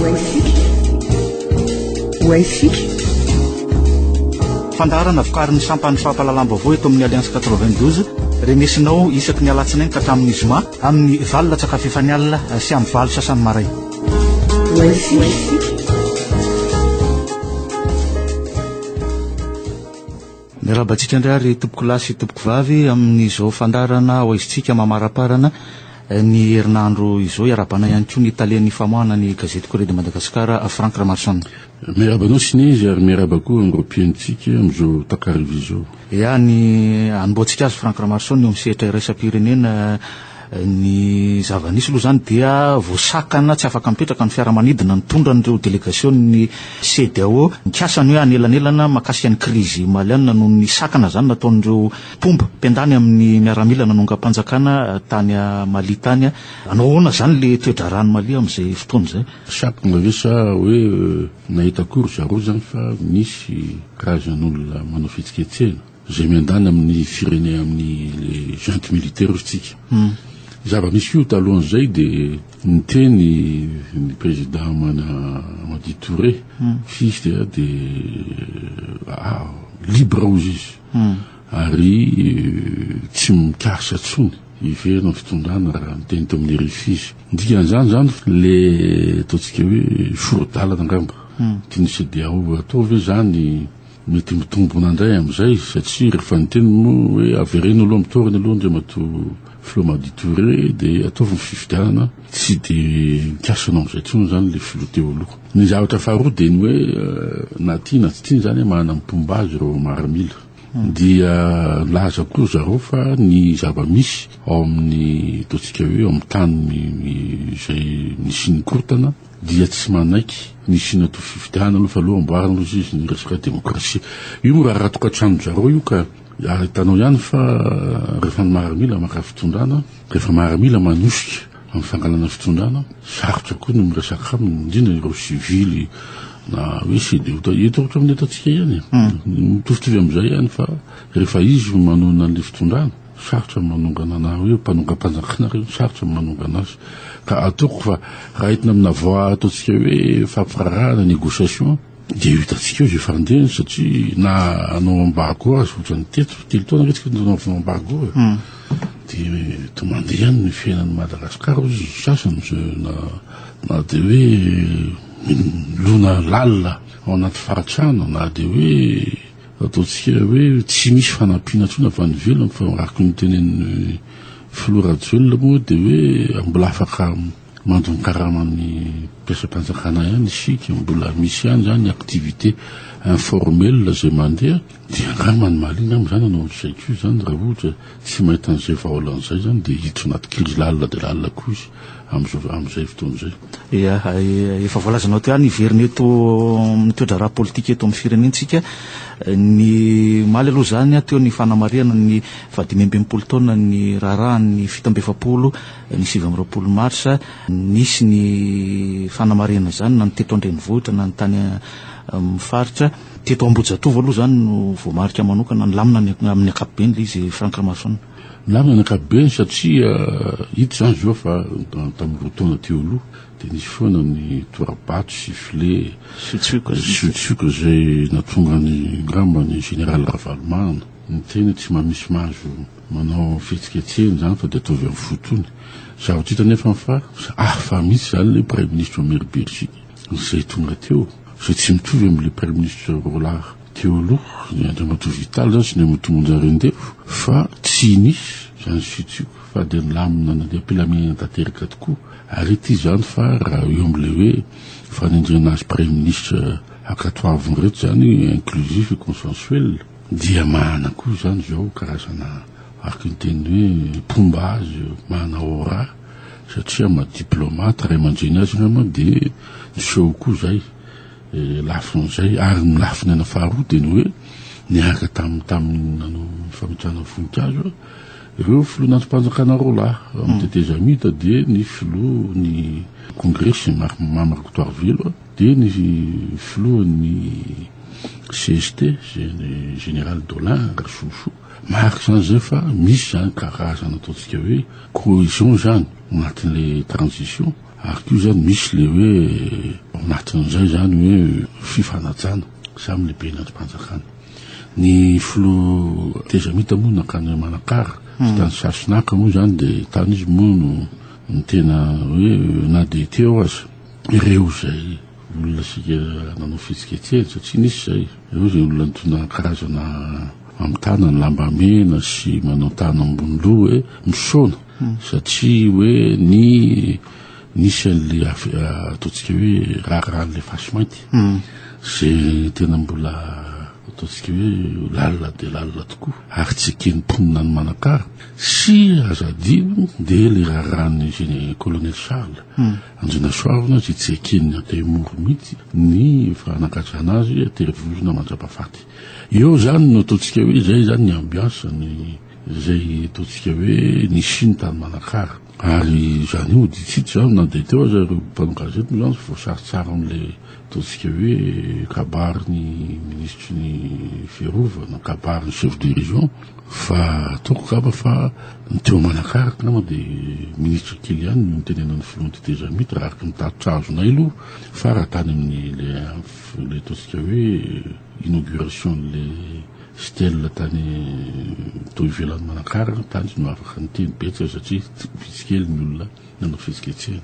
Ho isika. Fandaharana vokarin'ny sampan'ny fampahalalam-baovao eto amin'ny Alliance 92, renesinao isaky ny alatsinainy ka hatramin'ny zoma amin'ny valo latsaka fahefany alina sy amin'ny valo sasany maraina. Ho isika. Miarahaba antsika indray ary tompokolahy sy tompokovavy amin'izao fandaharana ho aizintsika mamaraparana ny herinandro izao. Iarahabana ihany koa ny talen'ny famoahana ny gazety Courrier de Madagascar, Franck Ramarson. Miarahaba anao Sinezy ary miarahaba koa an'ireo mpihainontsika amin'izao takariva izao. Ya, ny hanombohantsika azy Franck Ramarson eo amin'ny sehatra iraisam-pirenena Ny zava-nisy aloha izany dia voasakana tsy afaka mipetraka ny fiaramanidina nitondra an'ireo delegasion'ny CEDEAO nikasa ny hoe hanelanelana mahakasika ny krizy maliana noho ny sakana izany nataon'ireo mpomba mpiandany amin'ny miaramila nanongam-panjakana tany Mali tany. Hanao ahoana izany ilay toe-draharahan'i Mali amin'izay fotoana izay? Sakana ve sa hoe nahita koa ry zareo izany fa misy karazan'olona manao fihetsiketsehana? Izay miandany amin'ny firene amin'ny le junte militaire hozy tsika. Zava-misy koa talohan'izay dia niteny ny président Mana Amady Touré f'izy dia dia ah, libre hozy izy. Ary tsy mikasa intsony hiverina amin'ny fitondrana raha niteny teo amin'ny RFI izy. Ny dikan'izany izany le ataontsika hoe sori-dalana angamba tian'ny CEDEAO atao ve izany Mety mitombona indray amin'izay satria rehefa niteny moa hoe avereno aloha amin'ny toerany aloha Andriamatoa Filoha Madi Touré dia ataovy ny fifidianana, tsy dia mikasa hanao an'izay intsony izany ilay filoha teo aloha. Ny zavatra faharoa dia ny hoe na tia na tsy tiana izany manana ny mpomba azy ireo miaramila. Dia nilaza koa ry zareo fa ny zava-misy ao amin'ny ataontsika hoe ao amin'ny tany izay nisian'ny korontana, dia tsy manaiky ny hisiana toa fifidianana aloha fa aloha amboarina aloha izy ny resaka demokrasia. Io moa raharaha tokantranon-dry zareo io ka ary hitanao ihany fa rehefa ny maramila maka fitondrana, rehefa maramila manosika amin'ny fangalana fitondrana, sarotra koa ny miresaka aminy, indrindra ireo sivily na hoe CEDEAO eto ohatra amin'ny eto antsika ihany e. Mitovitovy amin'izay ihany fa rehefa izy no manohana an'ilay fitondrana, Sarotra ny manongana na hoe mpanongam-panjakana ireny, sarotra ny manongana azy. Ka ataoko fa raha entina amina voie ataontsika hoe fampirarahana, négociation, dia ho hitantsika eo izay fandehany satria na hanao embargo aza ohatran'ny teto, telo taona ange tsika nanaovana embargo e. Dia toa mandeha ihany ny fiainan'i Madagasikara hoy ny sasany na na dia hoe milona lalina ao anaty fahantrana na dia hoe Ataontsika hoe tsy misy fanampiana intsony avy any ivelany fa araka ny tenenin'ny filoha Rajoelina moa dia hoe mbola afaka mandoa ny karaman'ny mpiasam-panjakana ihany isika, mbola misy ihany izany ny activité informelle izay mandeha dia angamba ny Mali angamba izany hanao an'izay koa izany raha ohatra tsy mahita an'izay vahaolana izay izany dia hiditra anaty krizy lalina dia lalina koa izy amin'izao amin'izay fotoana izay. Ia, efa voalazanao teo ihany, hiverina eto amin'ny toe-draharaha politika eto amin'ny firenentsika. Ny omaly aloha izany, teo ny fanamarihana ny fahadimy ambin'ny taona ny raharahan'ny 47 ny 29 marsa. Nisy ny fanamarihana izany na ny teto an-drenivohitra na ny tany amin'ny faritra. Teto Ambohijatovo aloha izany no voamarika manokana, nilamina amin'ny ankapobeny ilay izy, Franck Ramaroson. Milamina ny ankapobeny satria hita izany izao fa tamin'ny roa taona teo aloha dia nisy foana ny tora-bato sy filet siotsioka izay nahatonga ny angamba ny général Ravalomanana niteny hoe tsy mba misy mahazo manao fihetsiketsehana izany fa dia ataovy amin'ny fo tony. Zavatra hita anefa fa hafa mihitsy izany ilay praiminisitra Omer Beriziky izay tonga teo izay tsy mitovy amin'ilay praiminisitra roalahy. Teo aloha, ny Andriamatoa Vital izany sy ny Andriamatoa Monja Rendevo fa tsy nisy izany siotsioka fa dia nilamina nandeha am-pilaminana tanteraka tokoa ary hita izany fa raha eo amin'ilay hoe fanendrena azy Praiminisitra ankatoavin'ireto izany inclusif et consensuel dia mahana koa izany izao karazana araka ny teny hoe mpomba azy mahana aura satria maha diplomate ray aman-dreny azy angamba dia niseho koa izay. Lafiny izay ary ny lafiny ana faharoa dia ny hoe niaraka tamin'ny tamin'ny nanao fametrahana voninkazo ireo filoha nantom-panjakana roa lahy amin'ny tetezamita dia ny filoha ny kongresy Mamy Rakotoarivelo dia ny filoha ny CST ny général Dolin Rasoasoa. Marika izany izay fa misy izany karazana ataontsika hoe cohésion izany anatin'ilay transition. Ary koa izany misy le hoe anatin'izay izany hoe fifanajana samy lehiben'ny andrim-panjakana. Ny filoha Tezamita moa nankany Manakara, sy tany Sasinaka moa izany dia tany izy moa no ny tena hoe na dia teo aza ireo izay olona sika nanao fihetsiketsehana satria nisy izay, ireo izay olona nitondra karazana amin'ny tanany lamba mena sy manao tanana ambony loha hoe misaona satria hoe ny nisy an'le ataontsika hoe raharahan'le fasy mainty izay tena mbola ataontsika hoe lalina dia lalina tokoa ary tsy eken'ny mponina any Manakara sy aza adino dia le raharahan'ny géné- colonel Charles Andrianasoavina izay tsy eken'ny Antaimoro mihitsy ny fanagadrana azy an-terivozona mandra-pahafaty. Eo izany no ataontsika hoe izay izany ny ambiance ny izay ataontsika hoe nisiany tany Manakara. Ary izany io ditsitsy izany na dia teo aza ireo mpanao gazety moa izany tsy voasary amin'ilay ataontsika hoe kabarin'ny minisitry ny fiarovana, kabarin'ny chef de région fa ataoko angamba fa ny teo Manakara angamba dia minisitra kely ihany no nitenenan'ny filoha tetezamita raha araka ny tatitra azonay aloha fa raha tany amin'ny ilay ataontsika hoe inauguration an'ilay stèle tany tao ivelan'i Manakara tany izy no afaka niteny betsaka satria vitsy kely ny olona nanao fihetsiketsehana.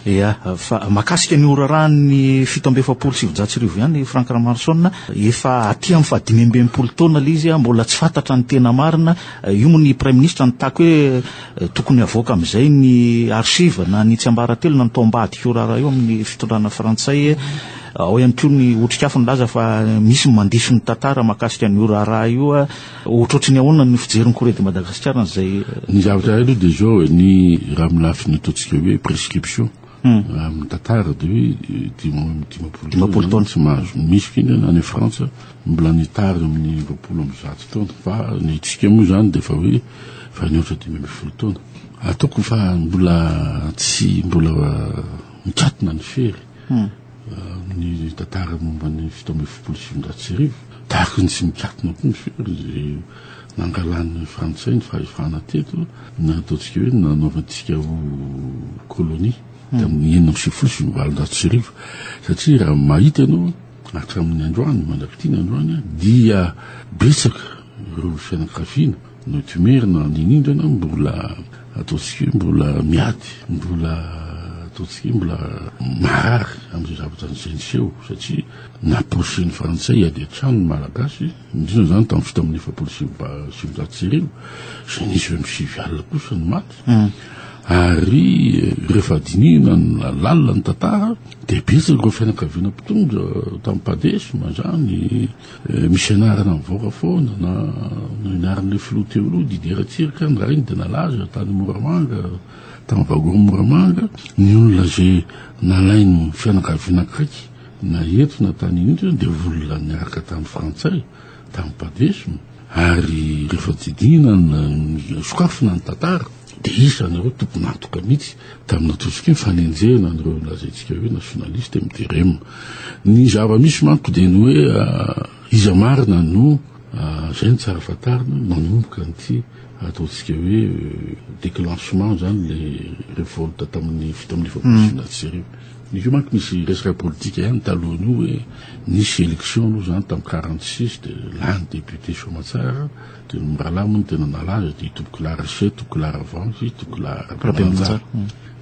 Ia, fa mahakasika ny horarahan'ny 1947 ihany Franck Ramaroson, efa aty amin'ny faha 65 taona ilay izy, mbola tsy fantatra ny tena marina. Io moa ny Praiminisitra nitaky hoe tokony havoaka amin'izay ny archive na ny tsiambaratelo na ny tao ambadika io raharaha io amin'ny fitondrana frantsay. Ao ihany koa ny Otrikafo nilaza fa misy ny mandiso ny tantara mahakasika an'io raharaha io. Ohatrohatry ny ahoana ny fijerin'ny Courrier de Madagascar an'izay? Ny zavatra iray aloha dia izao e, ny raha amin'ny lafiny ataontsika hoe prescription amin'ny tantara dia hoe 50 taona tsy mahazo misy f'inona any Frantsa mbola nitary amin'ny 120 taona fa ny antsika moa izany dia efa hoe efa nihoatra 15 taona. Ataoko fa mbola tsy mbola mikatona ny fery. Ny tantara momba ny 1947, tahaka ny tsy mikatona koa ny fery izay nangalan'ny Frantsay ny fahefana teto, na ataontsika hoe nanaovantsika ho colonie tamin'ny 1896, satria raha mahita ianao hatramin'ny androany, mandrak'ity ny androany, dia betsaka ireo fianakaviana No Imerina indrindra mbola ataontsika hoe mbola miady, mbola ataontsika hoe mbola marary amin'izay zavatra izay niseho satria namporisihiny frantsay hiady an-trano ny Malagasy, indrindra izany tamin'ny 1947 izay nisy 29 alina kosa ny maty. Ary rehefa dinihina ny lalina ny tantara dia betsaka ireo fianakaviana mpitondra tamin'ny Padesm izany. Misy anarana mivoaka foana na ny anaran'ilay filoha teo aloha Didier Ratsiraka ny rainy dia nalaza tany Moramanga tamin'ny vagory Moramanga ny olona izay nalain'ny fianakaviana akaiky na eto na tany indrindra dia olona niaraka tamin'ny frantsay tamin'ny padesm ary rehefa didina sokafina ny tantara Dia isan'ireo tompon'antoka mihitsy tamin'ny natotsiky ny fanenjehana an'ireo lazaintsika hoe nationaliste MDRM. Ny zava-misy manko dia ny hoe iza marina no izay no tsara fantarina nanomboka an'ity ataontsika hoe déclenchement izany le révolte tamin'ny 1947. Io manko misy resaka politika ihany talohan'io hoe nisy élection aloha izany tamin'ny 46 dia lany député Soamatsara. Dia ny mirahalahy moa no tena nalaza dia i Tompokolahy Rachel, Tompokolahy Ravangy, Tompokolahy Rabemanjara.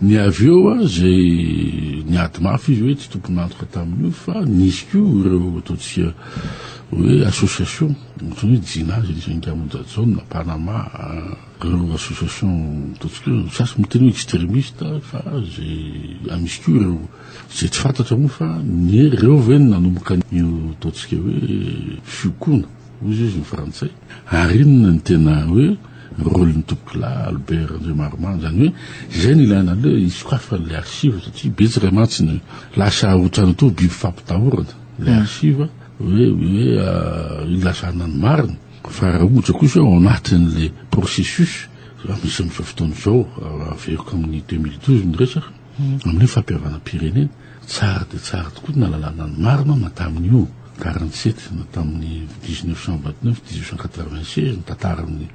Ny avy eo izay niady mafy izy hoe tsy tompon'antoka tamin'io fa nisy koa ireo ataontsika hoe association ohatran'ny hoe Jina izay nisy an'i Ngamonja Jaona, Panama, ireo association ataontsika hoe sasany miteny hoe extremiste fa izay misy koa ireo izay tsy fantatra moa fa ny ireo ve no nanomboka an'io ataontsika hoe fiokoana. Hoy izy ny frantsay. Ary inona ny tena hoe rôle-n'ny tompokolahy Albert Andriamaromanana? Izany hoe izay no ilaina an'ilay hoe hisokafan'ilay archive satria betsaka mantsy ny lasa ohatran'ny toa biby fampitahorana ilay archive hoe hoe ilazana ny marina. Fa raha ohatra kosa ao anatin'ilay processus misy amin'izao fotoana izao, averiko amin'ny 2012 ny resaka, Amin'ny hoe fampihavanam-pirenena, tsara dia tsara tokoa ny nahalalana ny marina na tamin'io 47 na tamin'ny 1929, 1896 ny tantaran'i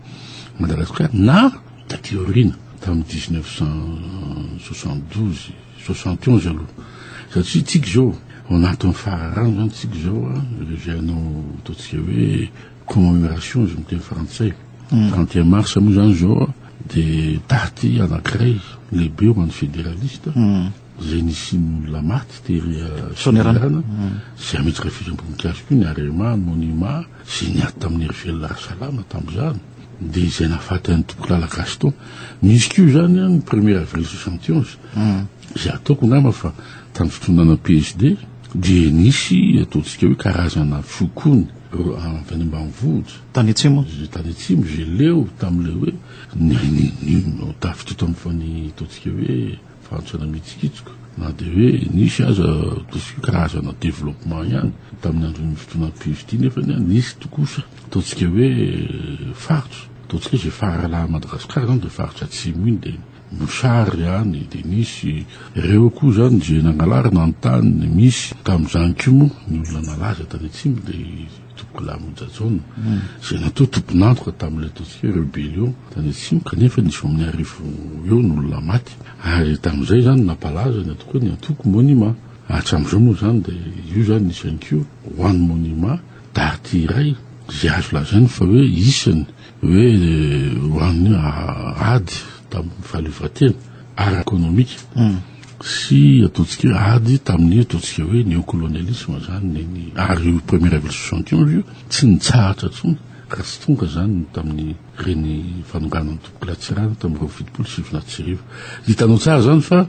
Madagasikara na taty aoriana tamin'ny 1972, 71 aloha. Satria tsika izao, ao anatin'ny fararano izany tsika izao a, ireo izay hanao ataontsika hoe commémoration izy miteny frantsay. 31 mars moa izany izao a, dia daty anankiray lehibe ho an'ny federaliste. Izay nisian'ny olona maty tery Soanierana, izay hametraka fihetseham-boninkazo koa ny Arema, ny Monima, izay niady tamin'ny Hery Velona Rasalama tamin'izany, dia izay nahafaty an'i Tompokolahy Gaston. Nisy koa izany ny premier avril 71, izay ataoko angamba fa tamin'ny fitondrana PSD dia nisy ataontsika hoe karazana fikoana avy any ambanivohitra. Tany atsimo. Tany atsimo, izay leo tamin'ilay hoe ny ny ny tafiditra tamin'ny ataontsika hoe Fahantrana mihitsikitsoka, na dia hoe nisy aza ataontsika hoe karazana développement ihany tamin'ny andron'ny fotoana PSD nefa nisy tokosa ataontsika hoe faritra, ataontsika hoe izay faralahin'i Madagasikara izany dia faritra atsimo iny dia mosary any dia nisy ireo koa izany izay nangalarina ny tany misy tamin'izany koa moa ny olona nalaza tany atsimo dia Tompokolahy Monja Jaona, izay natao tompon'antoka tamin'ilay ataontsika hoe rébellion tany atsimo, kanefa nisy eo amin'ny arivo eo ny olona maty. Ary tamin'izay izany nampalaza ny ataoko hoe ny antoko Monima. Hatramin'izao moa izany dia io izany nisy ihany koa ho an'ny Monima, daty iray izay azo lazaina fa hoe isany hoe ho an'ny ady tamin'ny fahaleovantena ara-ekonomika. Sy ataontsika hoe ady tamin'ny ataontsika hoe néocolonialisme zany ny ary io premier avril 71 io tsy nitsahatra intsony raha tsy tonga zany tamin'ny reny fanonganana ny tompokolahy Tsiranana tamin'ny 1972. Hitanao tsara zany fa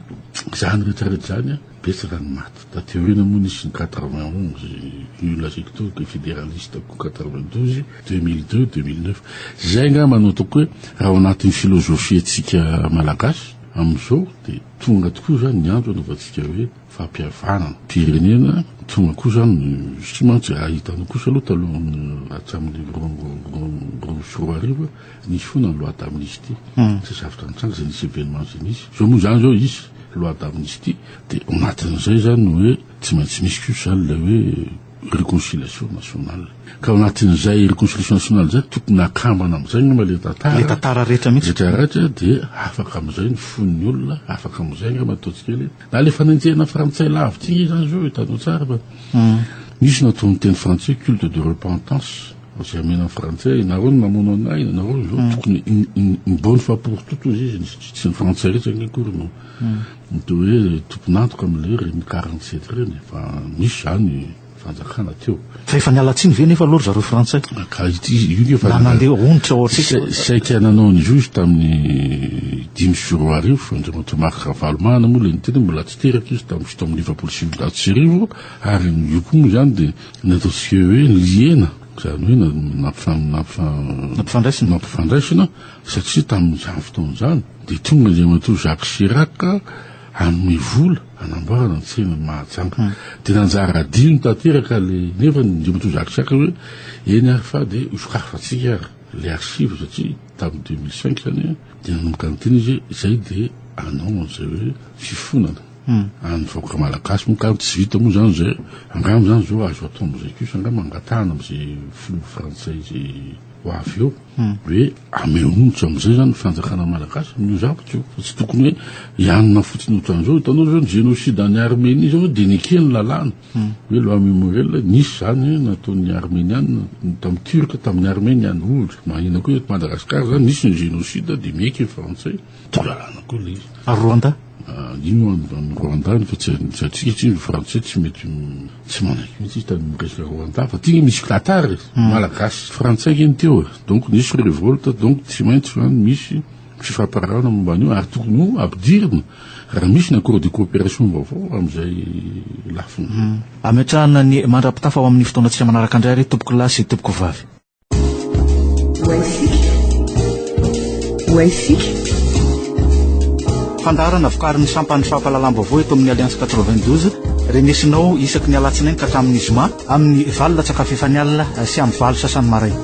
zany rehetra rehetra zany betsaka ny maty. Taty aoriana moa nisy ny 91 io lazaiko teo que fédéraliste koa 92, 2002, 2009. Zay angamba no ataoko hoe raha ao anatin'ny philosophie antsika malagasy amin'izao dia Tonga tokoa izany ny andro anaovantsika hoe fampihavanana pirenena, tonga koa izany satria mantsy raha hitanao kosa aloha talohan'ny hatramin'ny 2002 nisy foana ny loi d'amnistie, tsy zavatra nitranga izay nisy événement izay nisy, izao moa izany izao hisy loi d'amnistie dia ao anatin'izay izany hoe tsy maintsy misy kosa izany ilay hoe réconciliation nationale. Ka ao anatin'izay réconciliation nationale izay tokony akambana amin'izay angamba ilay tantara. Ilay tantara rehetra mihitsy. Rehetra rehetra dia afaka amin'izay ny fon'ny olona, afaka amin'izay angamba ataontsika hoe na ilay fanenjehana frantsay lavitra iny izany izao hitanao tsara fa nisy nataon'ny teny frantsay culte de repentance izay amena ny frantsay nareo no namono anay nareo izao tokony une bonne fois pour toutes hozy izy tsy ny frantsay rehetra ange akory no Mety hoe tompon'antoka amin'ilay hoe reny 47 ireny fa misy izany fanjakana teo. Fa efa niala tsiny ve nefa aloha ry zareo frantsay? Ka ity io nge fa Na nandeha onitra ao antsika. Saika nanao an'izy io izy tamin'ny 2005 fa Andriamatoa Marc Ravalomanana moa ilay niteny mbola tsy teraka izy tamin'ny 1947 ary io koa moa izany dia ny ataontsika hoe liena izany hoe nampifandraisina nampifandraisina satria tamin'izany fotoana izany Dia tonga Andriamatoa Jacques Chirac hanome vola hanamboarana ny tsenan'i Mahajanga. Dia nanjary adino tanteraka ilay, nefa Andriamatoa Jacques Chirac hoe eny ary fa dia hosokafantsika ary ilay archive satria tamin'ny 2005 izany dia nanomboka niteny izy hoe izay dia hanao an'izay hoe fifonana an'ny vahoaka malagasy moa ka tsy vita moa izany izay, angamba izany izao azo atao amin'izay kosa angamba angatahana amin'izay filoha frantsay izay ho avy eo hoe ameo onitra amin'izay zany ny fanjakana malagasy amin'io zavatra io fa tsy tokony hoe hianina fotsiny ohatran'izao. Hitanao zao ny génocide any Arménie zao dia nekeny ny lalàna hoe loi mémorielle nisy zany nataon'ny Arméniana tamin'ny Turc tamin'ny Arméniana ohatra. Mahina koa eto Madagascar zany nisy ny génocide dia miaiky ny frantsay to lalàna koa ilay izy. Ary Rwanda? Ino any Rwanda any fa tsy antsika tsy ny frantsay tsy mety tsy manaiky mihitsy izy tamin'ny resaka Rwanda fa ty misy tantara e malagasy frantsay iny teo e donc nisy révolte donc tsy maintsy zany misy fifampiarahana momba an'io ary tokony ho ampidirina raha misy ny accord de coopération vaovao amin'izay lafiny. Ametrahana ny mandra-pitafa ho amin'ny fotoanantsika manaraka indray ry tompokolahy sy tompokovavy. Fandaharana vokarin'ny sampan'ny fampahalalam-baovao eto amin'ny Alliance 92, renesinao isaky ny alatsinainy ka hatramin'ny zoma amin'ny valo latsaka fahefany alina sy amin'ny valo sasany maraina.